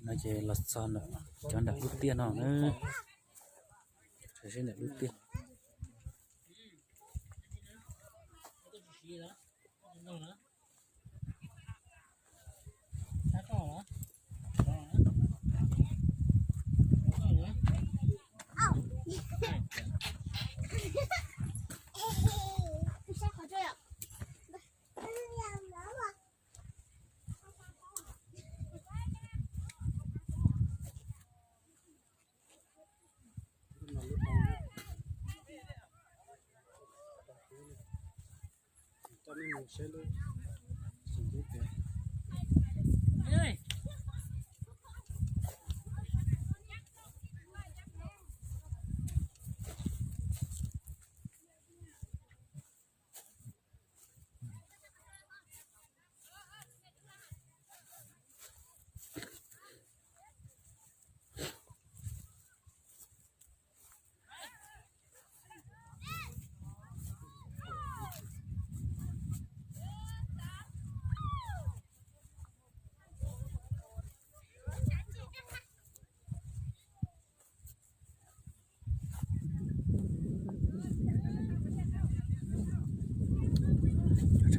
No ces los txog ntawm cov nram lub tiaj no na. Saib seb ntawm lub tiaj.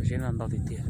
Tsheb no ntau tiag tiag.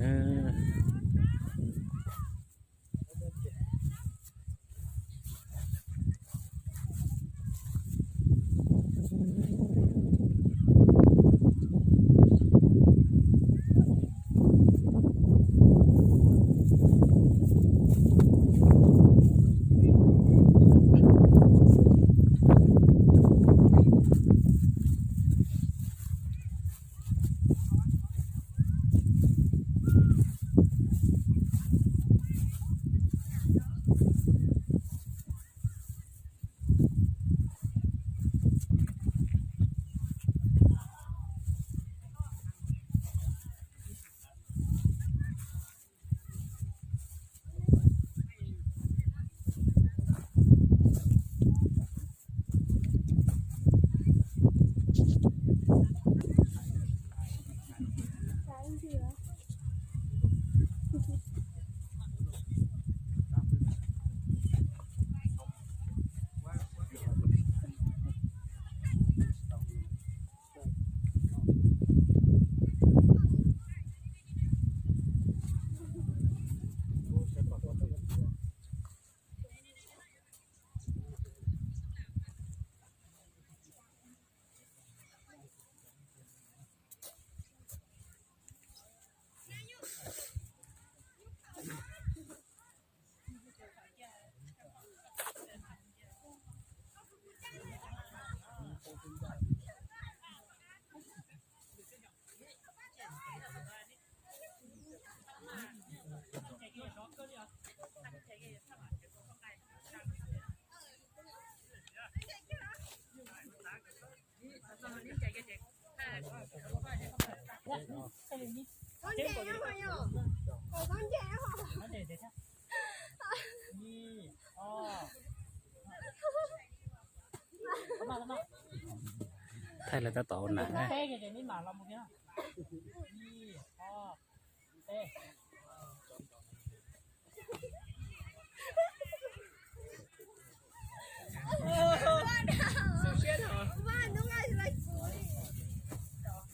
Thaij lawv tab tom ua nas na.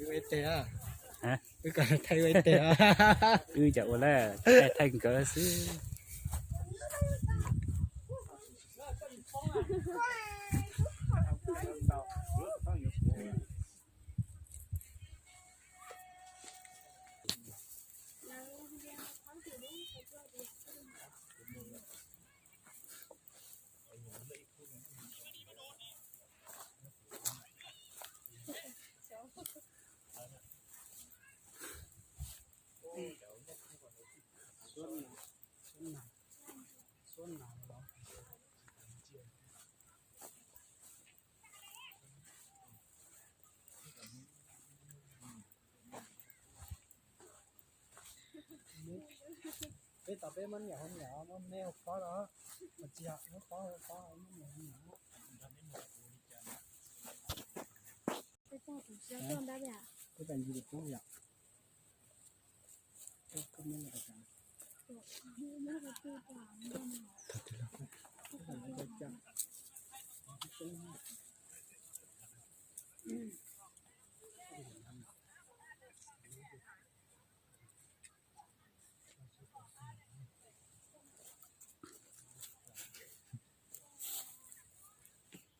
Wb ib teg a. Hả? Wb kom thaij wb ib teg a. Wb cov ua lawm, thaij thaij nkawd xwb. Peb tau peb muab niam hauv niam, muab me hauv pob los, mas tsis yog muab pob hauv pob, muab niam hauv niam. Peb tau ntsis li pub yom. Koj muab lawm tas. Thaum twg los?